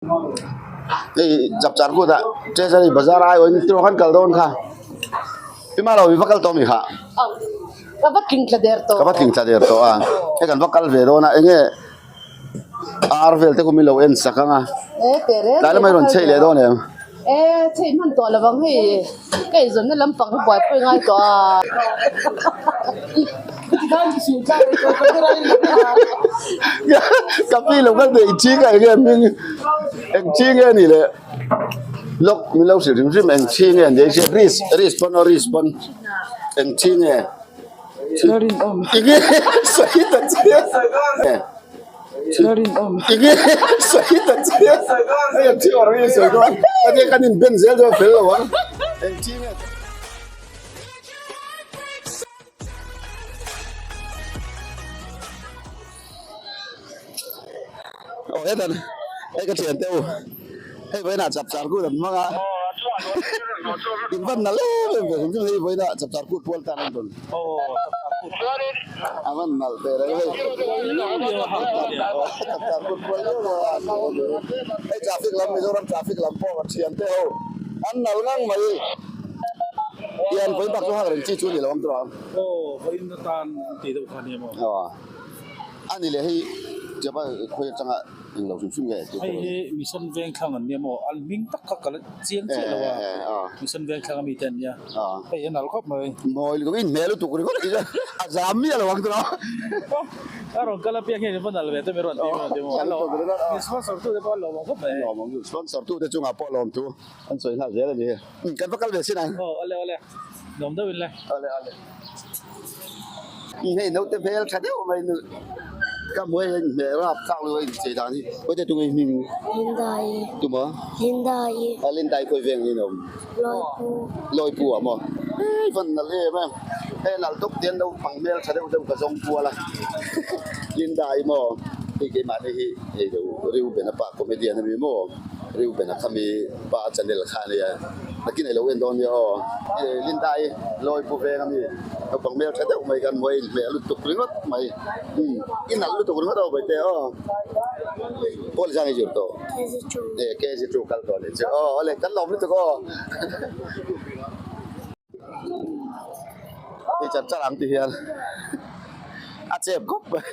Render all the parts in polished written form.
Hei chapchar kut ah treasury bazar ai awin tiraw khan kal dawn kha i ma lo i va kal tawh mi kha ka va tling thla der tawh ka va tling thla der tawh a hei kan va kal ve dawn a enge ar vel te khu min lo en sak ang a tlai lamah i rawn chheih leh dawn em e chheih hman tawh lovang hei ka inzawnna lampang hi buaipui ngai tawh a. Ka pi lo kal theih chi ka enge hming eng chi nge ni le lawk min lo hrilh hrim hrim eng chi nge ni hria ris ris pawn aw ris pawn eng chi nge enge sawi ta che enge sawi ta che hei eng chi awr nge sawi dawn ka kan in ben zel dawn fel lo ang eng chi nge. Aw hetan hei ka thian te u hei vawiinah chapchar kut an hmang a in van nalh em em ve hrim hrim hei vawiinah chapchar kut pual tan an rawn a van nalh teh reng hei chapchar kut pual hei traffic lam Mizoram traffic lam pawh ka thian te ho an nalh ngang mai. Ian vawi bak chu hak reng chi chu a ni lo ang tawh ang. Aw vawiin atan tih deuh kha a ni em aw? Aw a ni leh hei Java khawi atanga eng lo hrim hrim nge tih Hei hi Mission Vengthlang an nia maw? An hming tak kha ka la chiang chiah lo a, Mission Vengthlang ami te an nia. Hei a nalh khawp mai. Mawi lutuk in hmel lutuk ringawt a tih a zam miah lo ang tawh. A rawn kal apiang hian in va nalh ve te mi rawn ti rawn ti maw? Sponsor tute pawh an lawm ang khawp mai. Lawm ang sponsor tute chungah pawh lawm thu. An sawi nghal zel a ni. Kan va kal ve sin ang. Aw ale ale. Nuam deuh in le. Ale ale. Hei naute hmel tha deuh mai nu. Ka hmuai hian hmel rap thlak lu a inchei dan hi. Kawite tunge hming? Lindai. Tuma? Lindai. A Lindai khawi veng hi in awm? Lawipu. Lawipu ah maw? Hei van nalh em em. Hei nalh dawk te hian naupang hmel tha deuh deuh ka zawng kual a. Lindai maw? Hei keimahni hi hei lo Reuben-a pa comedian a mi maw? Reuben-a kha mi pa channel kha a nia nakin ei lo en dawn nia aw Linda i lawi pu veng ami naupang hmel tha deuh mai khan hmuai a inhmeh lutuk ringawt mai umm i nalh lutuk ringawt aw Baite aw Paul zang i zir tawh eh KG two kal tawh anih chu aw awle kan lawm lutuk aw hei char char ang ti hian a chep khawp mai.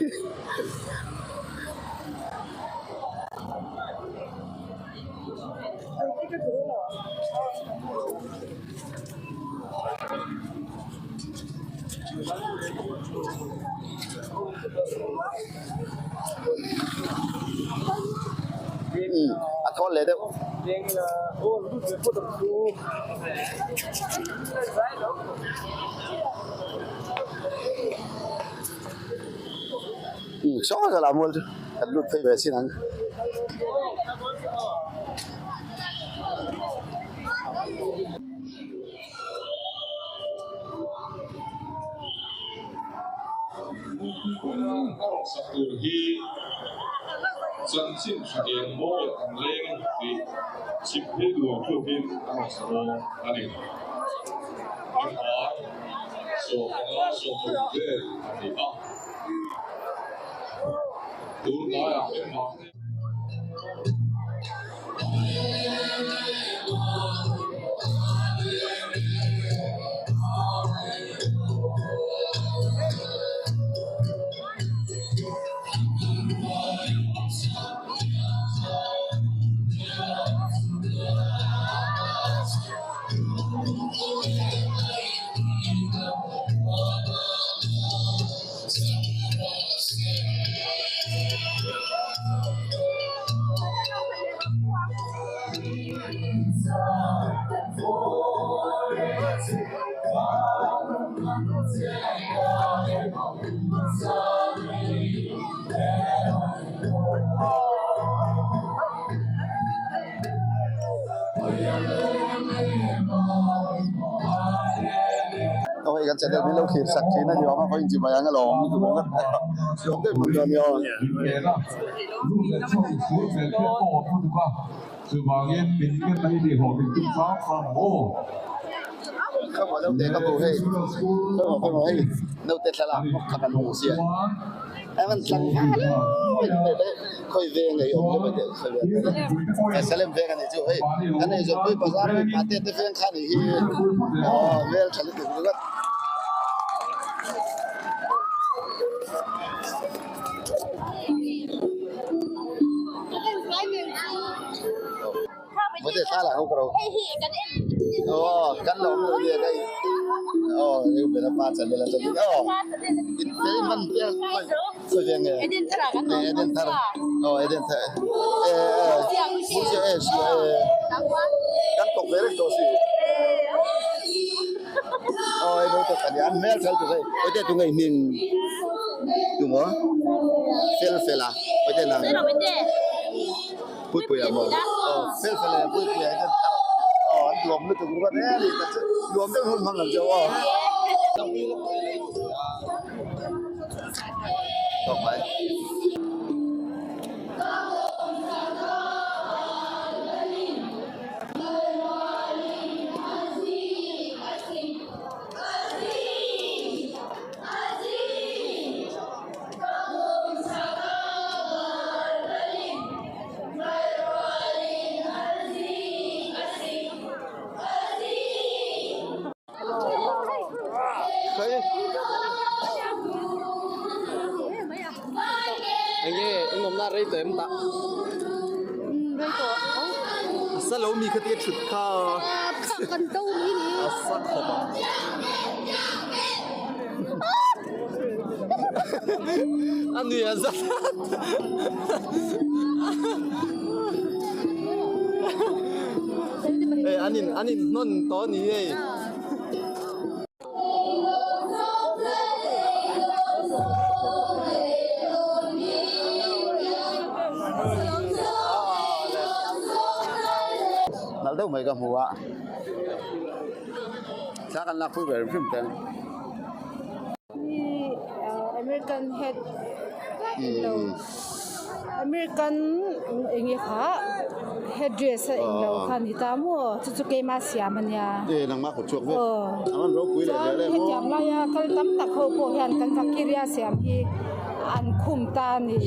A thawl leh deuh. Saw zat ah mual chu kan lut phei ve sin ang. Sak tur hi chanchin tha eng mawi an leng tih chhip phei duang thlukin a rawn sa dawn a ni. Mihar 15 60 vel a ni a, tunlaiah engmah Aw hei kan channel min lo thlir sak thin a ni awm a vawiin chi mai ang alawm lawm deuh hmun dawn nia aw. Ka hmu naute ka hmu hei ka hmu hei naute thlalak bawk kha kan hmu sia. Avan tlangval khawi veng ei awm deuh deuh khawi veng Salem veng ani chu hei kan ei zawrh pui bazar mi pate te veng kha ni hi aw hmel tha lutuk ringawt. Mate thla lah ho ka ro. Aw kan lo mu nia kai. Aw eu bena pa channel a channel. Aw. In fel man te khoi ve nge. Eden thar kan Eden thar. Aw Eden thar. Eh eh. Mu sia eh sia eh. Kan tok ve reng tawh si. Aw ei bo tok kan an hmel fel tu hei. Oi te tu ngei hming. Tu mo. Fel fela. Oi te nang. Puipuia maw? Aw, fel fel e, Puipuia hi chuan aw an duam lutuk ringawt e a ni tak chu nuam deuh hun hmang ang che aw. Tawk mai. Enge in awmna rei tawh em tah? Rei tawh A sa lo mi khatia thut kha kan to ni ni a sa khawp a. A nui a za tlat. Hei an in an in hnawn tawh a ni hei. Nalh deuh mai ka hmu a. Thla kan lak pui ber hrim teng. American head englo American eng nge kha head dress a englo kha a ni ta maw chu chu keima siam a nia e nangmah kut chhuak vek a rawn ropui leh zel em aw hetiang laia kal tam tak ho pawh hian kan vakiria siam hi an khum ta a ni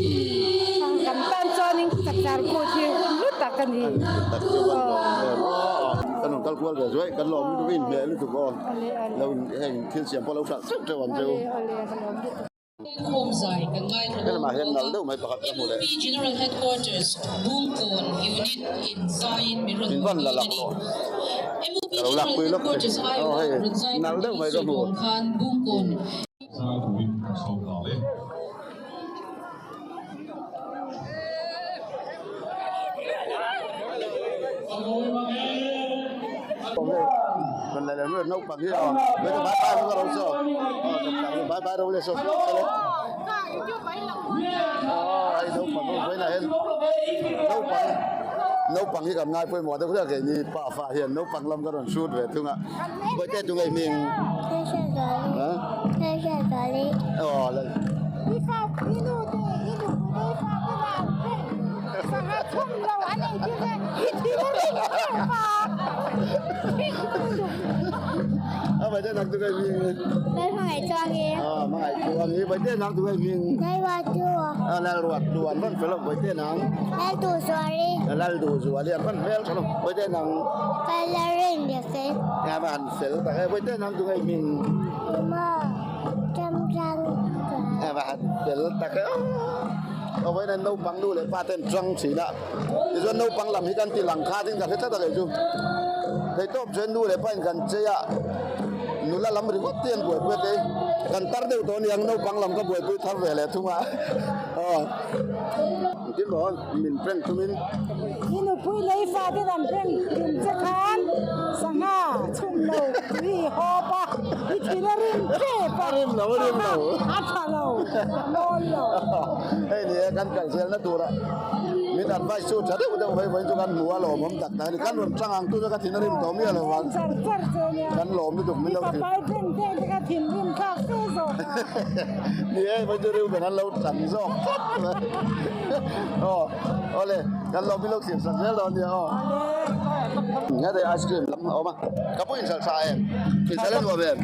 kan tan chuanin chakchar kut hi hun hlu tak a ni tak chu kan lawm em aw kan rawn kal kual ve zuai kan lawm lutuk in hmeh lutuk aw lo in heng thil siam pawh lo hralh teuh teuh ang cheu helamah hian nalh deuh mai pakhat ka hmu leh in van la lak lawh ka lo lak pui lawk che aw hei nalh deuh mai ka hmu. Naupang hi aw bye bye ro saw bye bye ro le saw aw hei naupang ho vawiinah hian naupang naupang hi kan ngai pawimawh deuh hle a keini pa fa hian naupang lam ka rawn shoot ve thung a bawihte tunge hming aw Naupang nu leh pa ten tang thin a tichuan naupang lam hi kan ti lang kha ding ka hre tlat a kei chu theihtawp chuan nu leh pa in kan chei a nula lam ringawt te an buaipui a kei kan tar deuh tawh a niang naupang lam ka buaipui thar ve leh thung a aw engtin maw min prank thum in. I nupui lei fa ten an prank tum che khan sangha chhum lo tui i hawp a i thil a rim tep a rim lo rim lo a tha lo mawi lo. Hei ni e kan kal zelna tura min advice chu tha deuh deuh hei vawiin chu kan hmu a lawmawm tak tak a ni kan rawn tang ang tu chu ka thin a rim tawh miah lo vang char char che nia kan lawm lutuk min lo i papai peng peng te ka thinrim thlak fe zawk a ni e vawiin chu Reuben an lo tang zawk tlat mai aw awle. Kan lo min lo thlir sak zel dawn nia aw. Heta ice cream lam a awm a. Ka pu inhralh tha em? Inhralh a nuam em?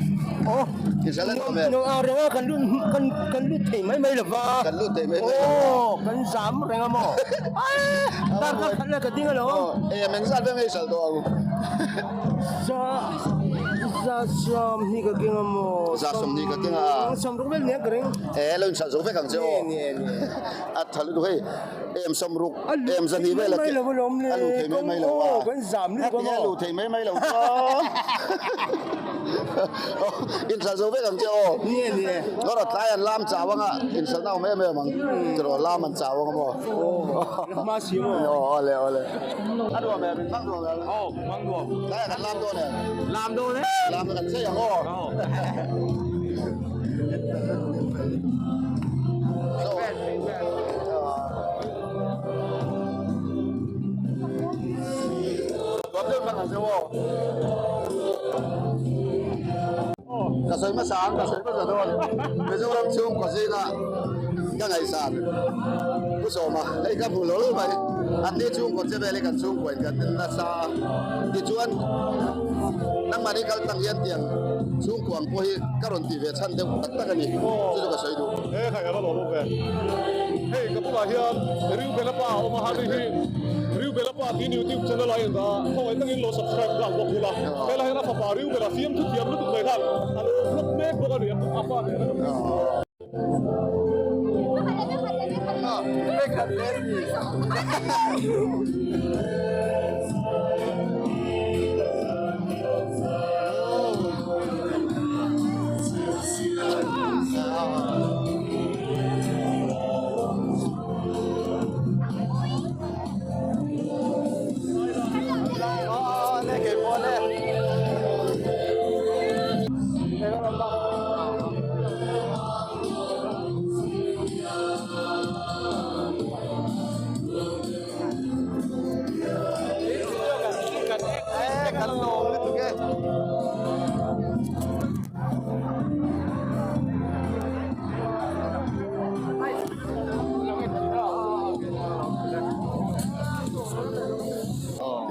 Aw. Inhralh a nuam em? Nuam ang reng a kan lut kan kan lut thei mai mai lova. Kan lut thei mai mai lova. Aw kan zam reng a maw? Darkar khat lai ka ding alawm. Aw em engzat vel nge i hralh tawh ang? Za za sawmhnih ka keng a maw? Za sawmhnih ka keng a. Sawmruk vel nia ka ring. E lo inhralh zo vek ang che aw. Ni e ni e. A tha lutuk hei. Em sawmruk em zahnih vel a a luh thei mai mai lo a. Heti a luh thei mai mai lo chuan inhralh zo vek ang che aw. Lawra tlai an lam chau anga inhralhna awm em em ang tiraw lam an chau anga maw. Aw awle awle. A nuam em in hmang nuam em? Aw hmang nuam. Tlai ah kan lam dawn em? Lam dawn e. Lam kan chei ang aw. Ka sawi hmasa ang ka sawi hmasa dawn Mizoram chhungkaw zinga ka ngaihsan Pu Sawma hei ka hmu lo mai an ni chhungkaw che vel hi kan chhungkaw in kan en nasa a tichuan nangmahni kal tlang hian tiang chhungkaw ang pawh hi ka rawn tih ve chhan deuh tak tak a ni chu chu ka sawi duh. He khai a va lawm awm ve. Hei ka bulah hian Reuben-a pa a awm a, hei hi Reuben-a pa tiin YouTube channel a en a, khawngaih takin lo subscribe nghal bawk ila. Helai hian a fapa Reuben-a fiamthu thiam lutuk mai khan a lo vlog mek bawk a ni, a pa nen a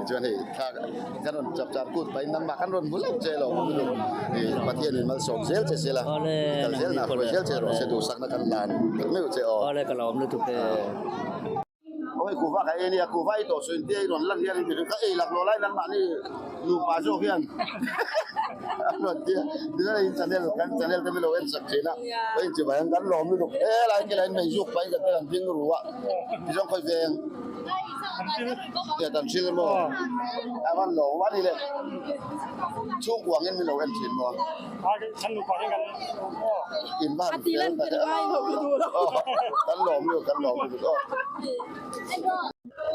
Tichuan hei thla kan rawn chap char kut pahin nangmah kan rawn hmu leuh che lo ih Pathian in malsawm zel che sela kal zel na hruai zel che rawh se duhsakna kan hlan tak meuh che aw. Awle ka lawm lutuk e. Aw hei kuhva ka ei a nia kuhva i tawh suin te i rawn lan hian ka ei lak lo lai nangmahni nupa zawk hian an rawn ti a tichuan hei channel kan channel te milo en sak thin a hei chibai an kan lawm lutuk helai khi lain mei zuk pahin kan te kan ding ru a tichuan khawi veng kan thil maw a van lawm a ni le chhungkuang in milo en thin maw. In van fel tak e aw kan lawm lutuk kan lawm lutuk aw.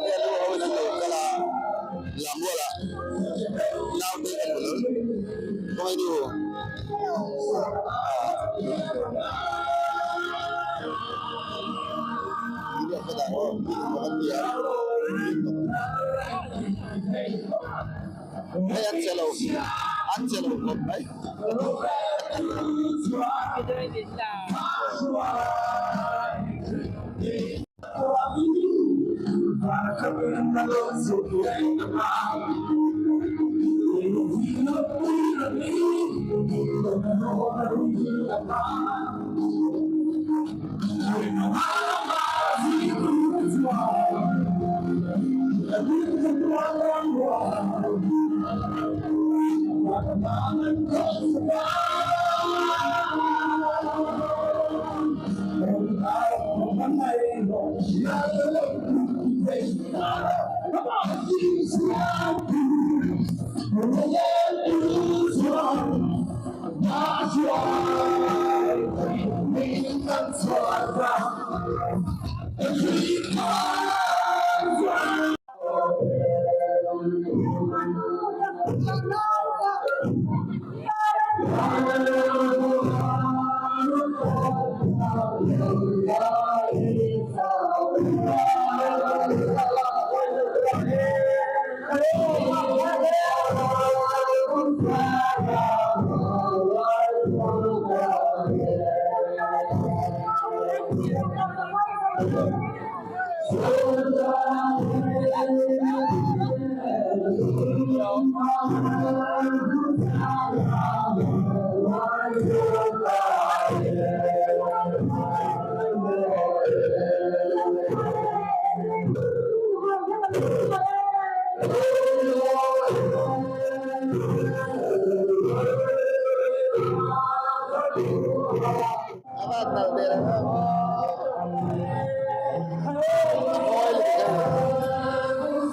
Hei lu ho in an lo kal a lam rual ah naute kan hmu lul kawng nu Hei an che lo an che lo khawp mai.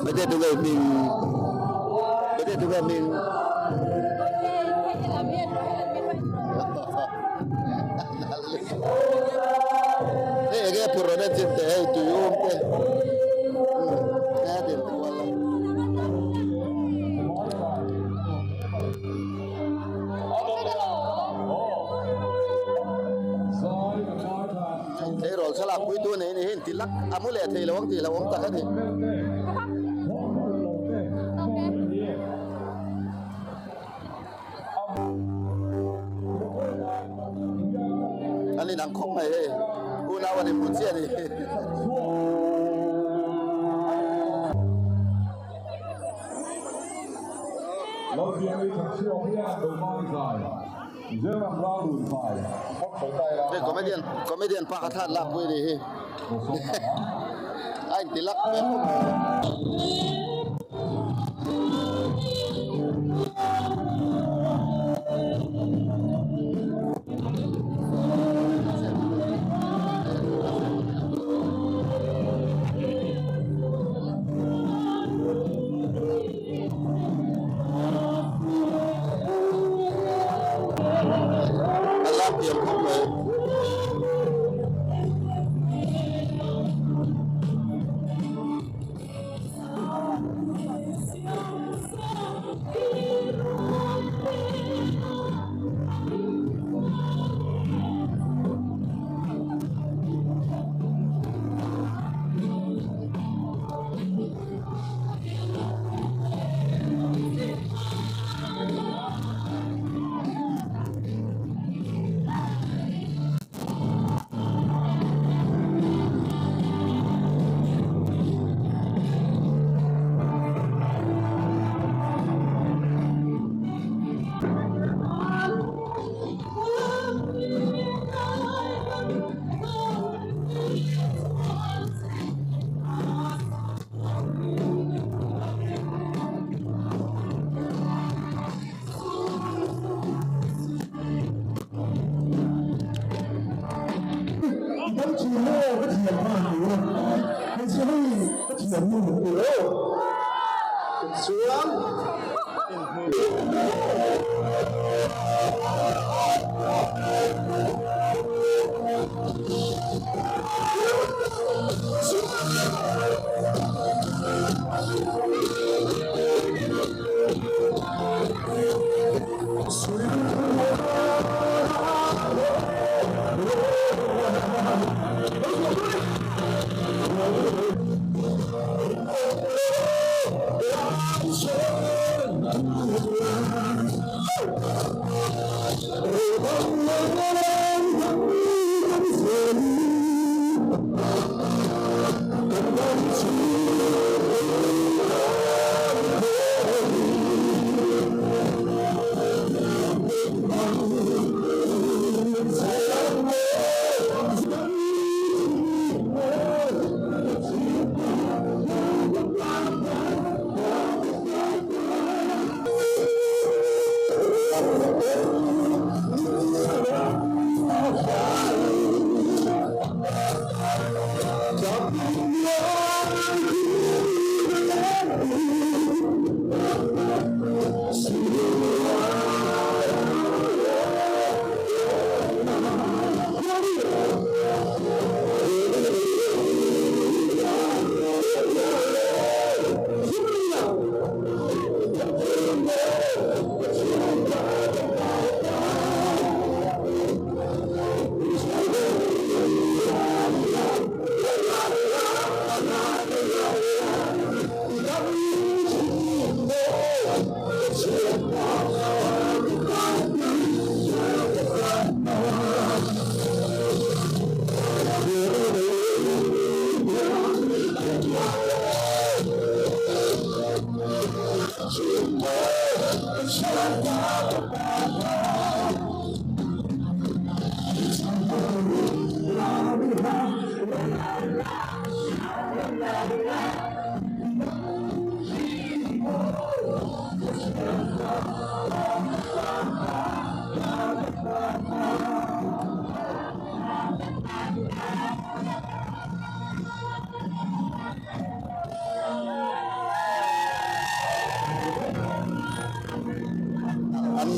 Bete tu nge hming Bete tu nge hming Hei enge phur rawn en chin teh hei tui um te a din kual a. Tleirawl thlalak puitu nei ni hi inti lak a mu leh thei lo ang tih hlauhawm tak a ni. An inang khawp mai hei unau an inhmu chiah a ni. Hei comedian comedian pa kha thlan lak pui a nih hi a inti lak hmel khawp mai. A lam pian khawp mai.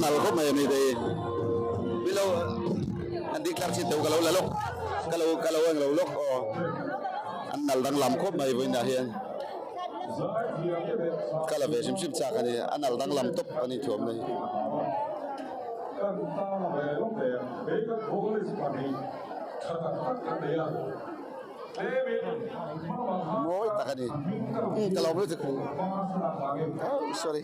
nal khawp mai ami te hi. Milo an dik tlar chin teu ka lo la lawk ka lo ka lo englo lawk aw an nal danglam khawp mai vawiinah hian ka la ve hrim hrim chak a ni a nal danglam tawp a ni thuamna hi. Mawi tak a ni ka lo lutuk oh sorry.